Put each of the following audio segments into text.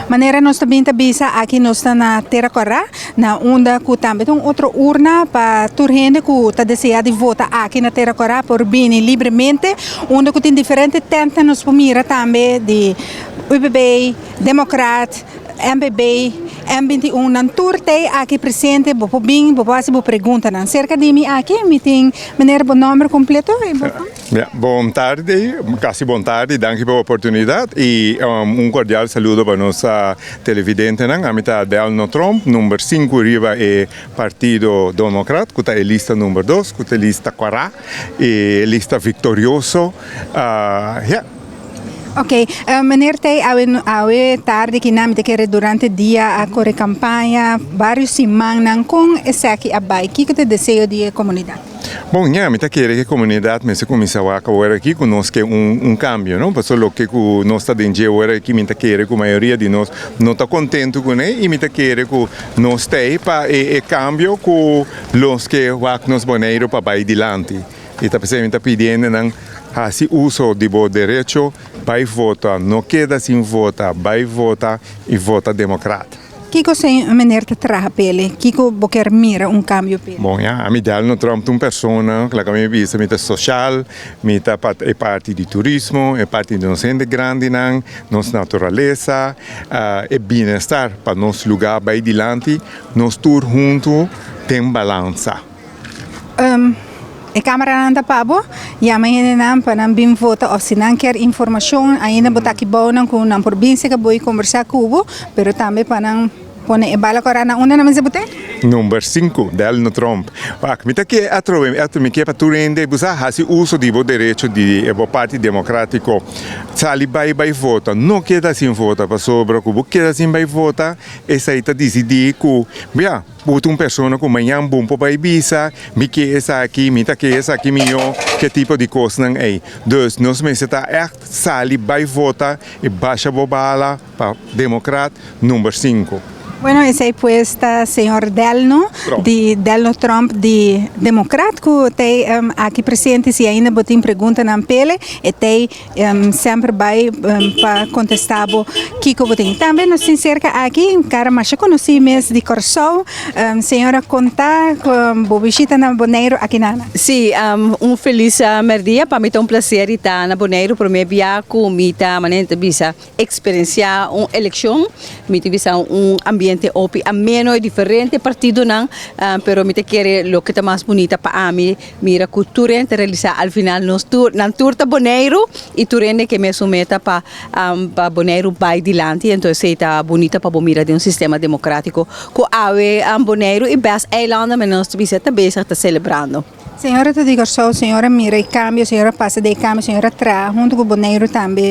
Manera nos ta bin ta bisa aki nos ta na Tera Kòrá na unda ku tambe ta un otro urna pa tur hende ku ta desea di vota aki na Tera Kòrá por bini libremente unda ku tin diferente tèntnan nos por mira tambe di UPB, Demokrat, MPB, M 21 nan tur t'ei aki presente bo por bin bo por hasi bo preguntanan. Serka di mi aki mi tin meneer bo nòmber kompleto i bo. Ya, bon tardi, casi bon tardi, danki pa e oportunidad y un cordial saludo pa nos televidentenan. Ami ta Delno Tromp, number sinku riba e Partido Democrat, cu ta e lista number dos, cu ta e lista cuara, e lista victorioso. Ya. Ok, meneer Tey, awe awe tardi kinan mi ta kere durante dia a core campaña, varios simannan, con esaki a bay? Kico ta e deseo di e comunidad? Bon, ña, mi ta kere ku e komunidat mester kuminsá wak awor aki ku nos ke un un kambio, no? Pasobra loke ku nos ta den dje awor aki mi ta kere ku mayoria di nos no ta kontentu kuné i mi ta kere ku nos ta ei pa e e kambio ku los ke wak nos Boneiru pa bai dilanti. I ta p'esei mi ta pidi hendenan hasi uso di bo derecho bai vota, no keda sin vota, bai vota i vota demokrat. Kiko se meneer ta traha p'ele? Kiko bo kier mira un kambio p'ele? Bon ya, ami Delno Tromp ta un persona, laga mi bisa, mi ta social, mi ta pa e parti di turismo, e parti di nos hende grandinan, nos naturalesa, e bienestar pa nos lugar bai dilanti, nos tur hunto den balansa. E camaranan ta pa bo, yama hendenan pa nan bin vota of si nan kier informacion ainda bo ta aki bou nan cu nan por bin cerca bo y conversa cu bo, pero tambe pa nan pone e bala cora na unda nan mester bot'e. Number sinku, Delno Tromp. Wak, mi ta ke atrobe, mi ke pa tur hende bo sa hasi uso di bo derecho di bo parti democratico. Sali bai bai vota, no keda sin vota pasobra cu bo keda sin bai vota esai ta dicidi cu, bia. Bo ta un persona ku mañan bon por bai bisa, mi ke esaki, mi ta ke esaki mihó, ke tipo di kosnan ei. Dus nos mester ta ègt sali bai vota i basha bo bala pa Demokrat number sinku. Bueno, esei pues ta señor Delno di Delno Tromp di Demokrat ku t'ei aki presente. Si ainda bo tin preguntanan p'ele, e t'ei Semper bai pa contesta bo kico bo tin. Tambe nos tin cerca aki un cara masha conoci mes di Corsou. Señora conta bo bishita na Boneiru aki na. Si, un feliz merdia. Pa mi ta un placer di ta na Boneiru. Prome bia cu mi ta, manera ta bisa, experiencia un eleccion. Mi ta bisa un ambiente hopi ameno, e diferente partidonan, pero mi ta kere loke ta mas bunita pa ami Mira ku tur hende ta realisá al final nos tur, nan tur ta Boneiru i tur hende ke mesun meta pa pa Boneiru bai dilanti, enton esei ta bunita pa bo mira den un sistema demokratiko ku awe Boneiru i bes eilanden men nos ta bisa ta bezig ta selebrando. Señora ta di Kòrsou, señora mira e kambio, señora pasa den e kambio, señora traha huntu ku Boneiru tambe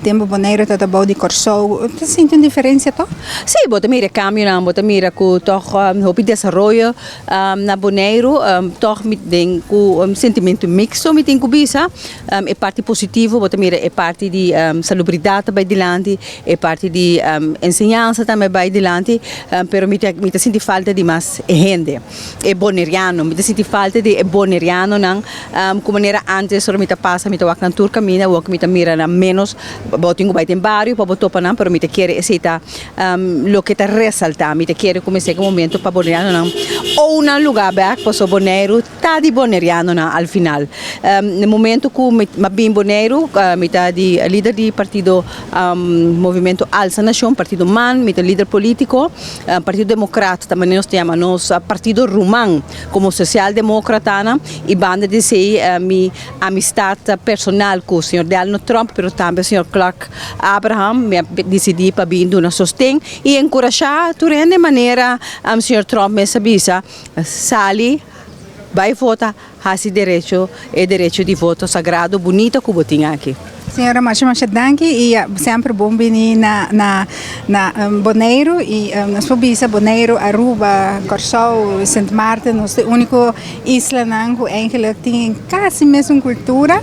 tempu Boneiru ta ta bou di Kòrsou, ta sinti un diferensia tòg? Sí, bo ta mira e kambionan, bo ta mira ku tòg hopi desaroyo Na Boneiru tòg mi den ku un sentimentu miksto mi tin ku bisa. E parti positivo bo ta mira e parti di salubridat ta bai dilanti, e parti di enseñansa tambe bai dilanti, pero mi ta mi ta sinti falta di mas hende, e boneriano. Mi ta sinti falta di e bonerianonan ku manera antes ora mi ta pasa mi ta wak nan tur kaminda, awor ku mi ta mira nan ménos. Bo tin ku bai den bario pa bo topa nan, pero mi ta kere esei ta. Loke ta resaltá, mi ta kere kuminsá ku momento pa bonerianonan ou nan lugá bèk, pasobra Boneiru ta di bonerianonan al final. Na momento ku mi a bin Boneiru, mi ta di lider di partido Movimento Alsa Nashon, partido man, mi ta lider polítiko, Partido Demokrat ta manera nos ta yama nos partido ruman komo sosialdemókratanan i banda di esei mi amistat personal ku señor Delno Tromp pero tambe señor Clark Abraham, mi a disidí pa bin duna sosten i enkurashá tur hende manera señor Trump mes a bisa, sali bai vota, hasi derecho e derecho di voto sagrado bunito ku bo tin aki. Señora masha masha danki i semper bon bini na na na Boneiru i nos por bisa Boneiru, Aruba, Kòrsou, Sint Maarten nos ta e úniko islanan ku eigenlijk tin kasi mesun kultura.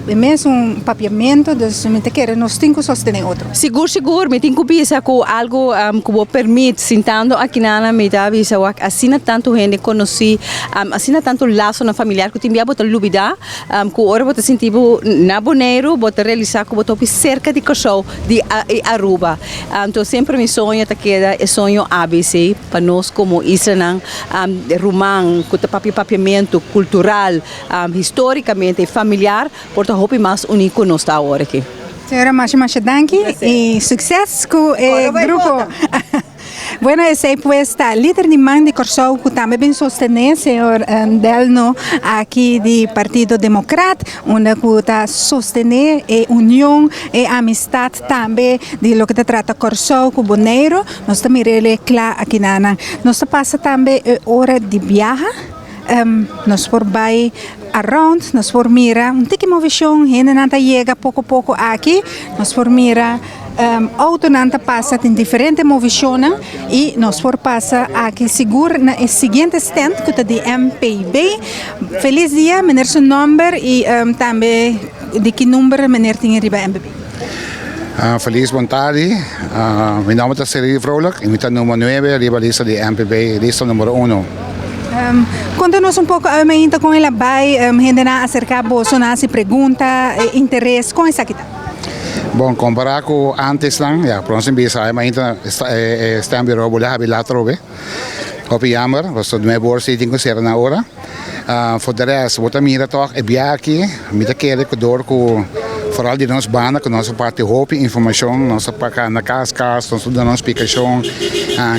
e mesun papiamentu, dus mi ta kere nos tin ku sostené otro. Sigur sigur, mi tin ku bisa ku algu ku bo permit sintando akinana mi ta bisa wak asina tantu hende konosí, asina tantu lasonan familiar ku tin bia bo ta lubidá ku ora bo ta sinti bo na Boneiru bo ta realisá ku bo ta hopi serka di Kòrsou di i Aruba. Anto semper mi soño ta keda e soño ABC pa nos komo islanan ruman ku ta papia papiamentu kultural, Histórikamente i familiar por ta hopi mas uní ku nos ta awor aki. Señora masha masha danki i sukses ku e grupo. Bueno esei pues ta lider di man di Kòrsou ku tambe bin sostené señor Delno aki di Partido Demokrat unda ku ta sostené e union e amistat tambe di loke ta trata Kòrsou ku Boneiru. Nos ta mir'é kla akinanan. Nos ta pasa tambe e ora di biaha. Nos por bai around, nos por mira un tiki movishon, hendenan ta yega poko poko aki, nos por mira outonan ta pasa, tin diferente movishonnan i nos por pasa aki sigur na e siguiente stand ku ta di MPB. Felis dia, meneer su nòmber i tambe di ki number meneer tin riba MPB? Felis bon tardi, mi nòmber ta Cyril Vrolijk i mi ta number nuebe riba lista di MPB, lista number uno. Konta nos un poko awe mainta kon el a bai, hendenan a aserká boso, nan a hasi pregunta, interes, kon esaki ta? Bon, kompará ku ántes nan, ya, por nos bisa awe mainta e stembureau bo lo habi lat atrobe. Hopi yamber, pasobra nuebe ora si tin ku sera na ora. For de rest, bo ta mira tòg e biaha aki, mi ta kere ku dor ku foral di nos banda ku nos a parti hopi informashon, nos a paka na kas kas, nos a duna nan splikashon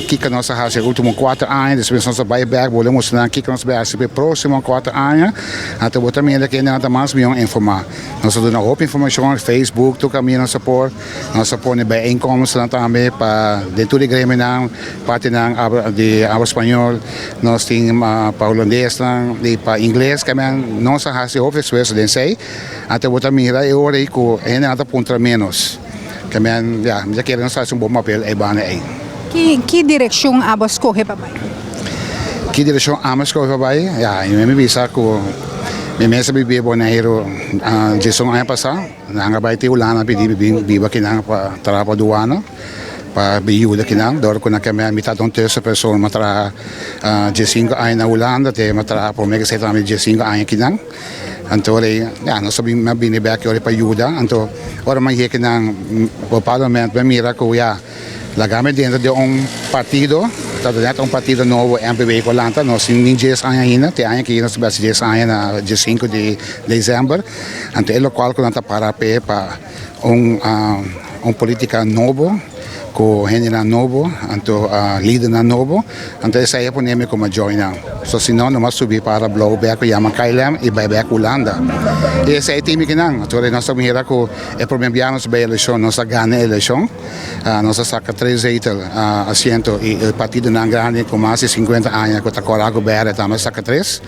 kiko nos a hasi e ultimo kuater aña, despues nos a bai bèk bolbe mustra nan kiko nos bai hasi pa e próksimo kuater aña. Anto bo ta mira ku hende nan ta mas mihó informá. Nos a duna hopi informashon, Facebook, tur kaminda nos a por. Nos a pone bijeenkomstennan tambe pa den tur e gremionan, partinan di abla spañol, nos tin pa hulandesnan i pa ingles kamen. Nos a hasi hopi esfuerso den esei. Anto bo ta mira e ora ei ku hendenan ta puntra ménos. Kamen ya, mi ta kere nos a hasi un bon papel ei banda ei. Ki direkshon abo a skohe pa bai? Ki direkshon amo a skohe pa bai? Ya, mi bisa ku mi mes a bibi Boneiru diesun aña pasá. Nan a bai te Hulanda pidi mi bin biba kinan pa traha pa duana pa bin yuda kinan dor ku nan keme mi tata un terser persona mi a traha diesinku aña na Hulanda te mi a traha prome ke esei tambe diesinku aña kinan anto rei ya nos a bin mi a bini bek yori pa yuda anto ora mi a yega kinan bepaaldo momento mi a mira ku ya. Laga mi dentro di un partido, ta net un partido nobo MPB ku a lanta, nos tin ni dies aña ainda, te aña aki nos ta besi dies aña na diesinku di december, anto e lokual ku nan ta para p'e pa un un politica nobo ku hendenan nobo, anto lidernan nobo, anto esei a pone mi ku mi a join nan, so si no no mi a subi para blou bek ku yama KLM i bai bek Hulanda, i esei tin mi kinan, anto nos ta mira ku e prome biaha nos bai elekshon nos a gana e elekshon. Nos a saca tres zetel, asiento, y e partidonan grandi cu mas di cincuenta aña cu ta cora cu berde tambe a saca tres.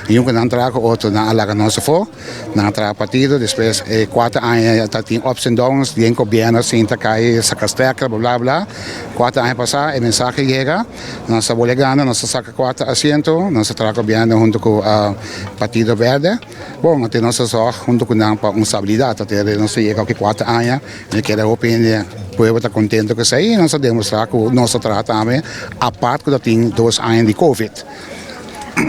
Y un cu nan traha cu otro nan a laga nos afo, nan a traha partido, despues e cuater aña ta tin ups and downs den gobierno sinta cay saca stekker bla bla. Cuater aña pasa e mensahe yega, nos a bolbe gana, nos a saca cuater asiento, nos a traha gobierno hunto cu partido berde. Bon, anto nos a zorg hunto cu nan pa un stabilidad, anto nos a yega aki cuater aña. Mi kere hopi hende pueblo ta contento cu esey y nos a demostra cu nos ta traha tambe apart cu ta tin dos aña di covid.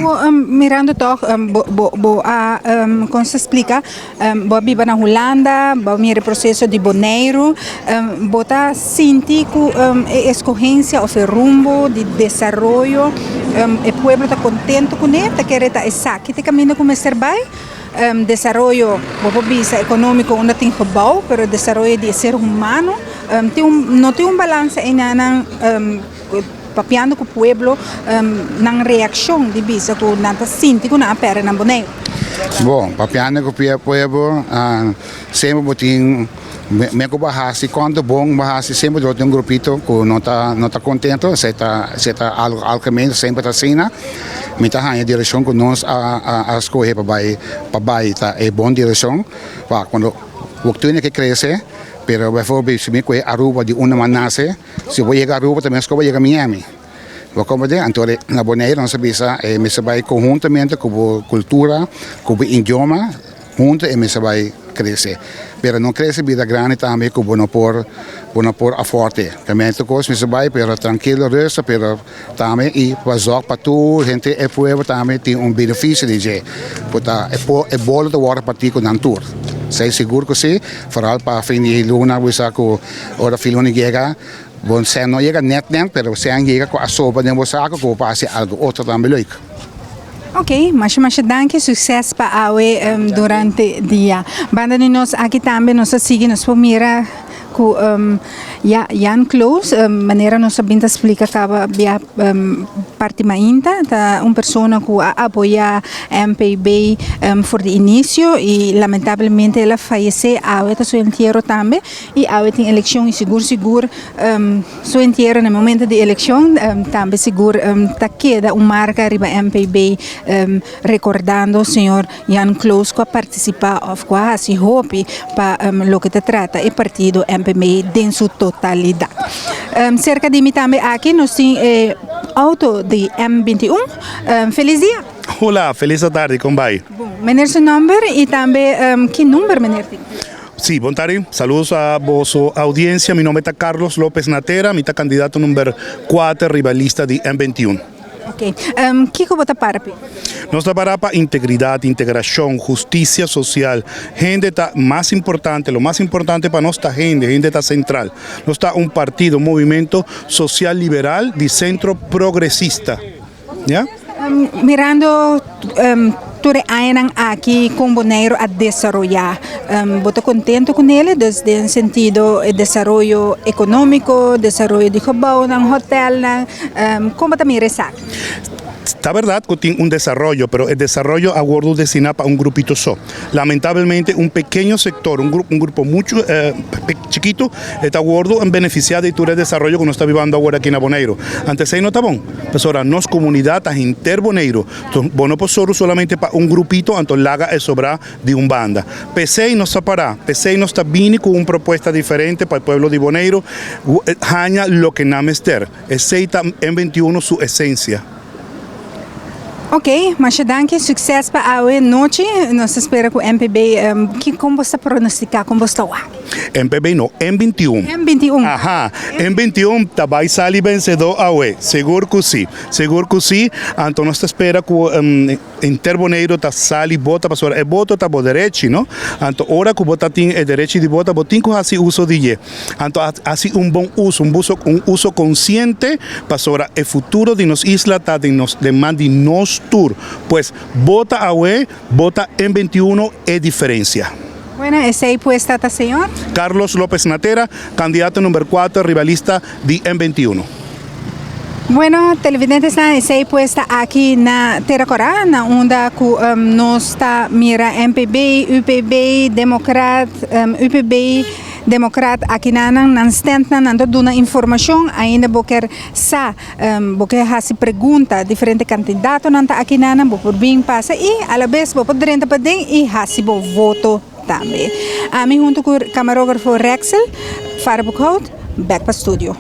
Bo mirando toch bo bo bo a con se splica bo a biba na Hulanda bo a mira e proceso di Boneiru bo ta sinti cu e escogencia of e rumbo di desaroyo e pueblo ta contento cune ta kere ta esaki ta e caminda cu mester bay? Desaroyo, bo por bisa economico unda tin gebouw, pero desaroyo di e ser humano tin un no tin un balansa einan papiando cu pueblo nan reaccion di bisa cu nan ta sinti cu nan a perde nan Boneiru. Bon, papiando cu pueblo semper bo tin me cu bo a haci cuanto bon bo a haci semper bo tin un grupito cu no ta no ta contento esey ta esey ta algo algemeen semper ta asina. Mi ta haña direkshon ku nos a a skohe pa bai pa bai ta e bon direkshon. Wak kuando bo tene ke krese, pero bijvoorbeeld si mi kohe Aruba di unda mi a nase, si bo yega Aruba ta meskos bo yega Miami. Bo komprende? Anto na Boneiru nos a bisa e mester bai konhuntamente ku bo kultura, ku bo idioma huntu e mester bai. krese. Pero no krese bira grandi tambe ku bo no por bo no por afford e. Tambe tur kos mester bai pero trankilo rustig pero tambe i pa zòrg pa tur henter e pueblo tambe tin un benefisio di dje ku ta e po e bolo ta wòrdu partí ku nan tur. Esei sigur ku si, foral pa fin di luna bo sa ku ora fin luna yega bo sèn no yega nèt nèt pero sèn yega ku a sobra den bo sako ku bo por hasi algu otro tambe leuk. Ok, masha masha danki, succes pa awe durante dia. Banda di nos aki tambe nos a sigui, nos por mira cu ya Jan Kloos, manera nos a bin ta splica caba bia parti mainta, ta un persona cu a apoya MPB for di inicio y lamentablemente el a fayece, awe ta su entiero tambe y awe tin eleccion y sigur sigur Su entiero na e momento di eleccion tambe sigur ta keda un marca riba MPB recordando señor Jan Kloos cu a participa of cu a haci hopi pa loke ta trata e partido MPB den su totalidad. Cerca di mi tambe aki nos tin e auto di M 21. Feliz dia! Hola, feliz atardi, con bay? Bon, meneer su nomber y tambe ki number meneer tin? Sí, bon tardi. Saludos a boso audiencia. Mi nomber ta Carlos Lopez Natera. Mi ta candidato number 4 riba lista di M21. Ok. Kico bo ta para p'e? Nos ta para pa integridad, integracion, husticia social. Hende ta mas importante, lo mas importante pa nos ta hende, hende ta central. Nos ta un partido, un movimento social liberal di centro progresista. Ya. Mirando tur e añanan aki kon Boneiru a desaroyá, bo ta kontento ku nele? Dus den sentido e desaroyo ekonómiko, desaroyo di gebounan, hotèlnan, kon bo ta mira esaki? Ta bèrdat ku tin un desaroyo, pero e desaroyo a wòrdu destiná pa un grupito so. Lamentablemente un pekeño sektor, un un grupo muchu chikitu e ta wòrdu benefisiá di tur e desaroyo ku nos ta bibando awor aki na Boneiru. Anto esei no ta bon, pasobra nos komunidat ta henter Boneiru. Bo no por soru solamente pa un grupito anto laga e sobrá di un banda. P'esei nos ta pará, p'esei nos ta bini ku un propuesta diferente pa e pueblo di Boneiru haña loke nan mester. Esei ta M 21 su esensia. Ok, masha danki, succes pa awe nochi, nos ta spera cu MPB, ki con bo sta pronostica, con bo sta wak? MPB no, M 21. M 21. Aha, M 21 ta bay sali vencedor awe, sigur cu si, sigur cu si, anto nos ta spera cu Henter Boneiru ta sali bota pasobra e boto ta bo derechi no, anto ora ku bo ta tin e derechi di bota bo tin ku hasi uso di dje, anto hasi un bon uso, un buso un uso konsiente pasobra e futuro di nos isla ta den nos den man di nos tur, pues bota awe bota en 21 e diferensia. Bueno esei pues ta ta señor. Carlos Lopez Natera, candidato number 4 riba lista di M 21. Bueno televidentesnan esei pues ta aki na Tera Cora na unda cu nos ta mira MPB, UPB, Democrat, UPB, Democrat aki nan nan standnan nan ta duna informacion ainda bo kier sa bo ke hasi pregunta diferente kandidatonan ta akinanan bo por bin pasa i alabes bo por drenta paden i hasi bo voto tambe. Ami hunto ku kamarografo Rexel, Farah Boekhout, bek pa studio.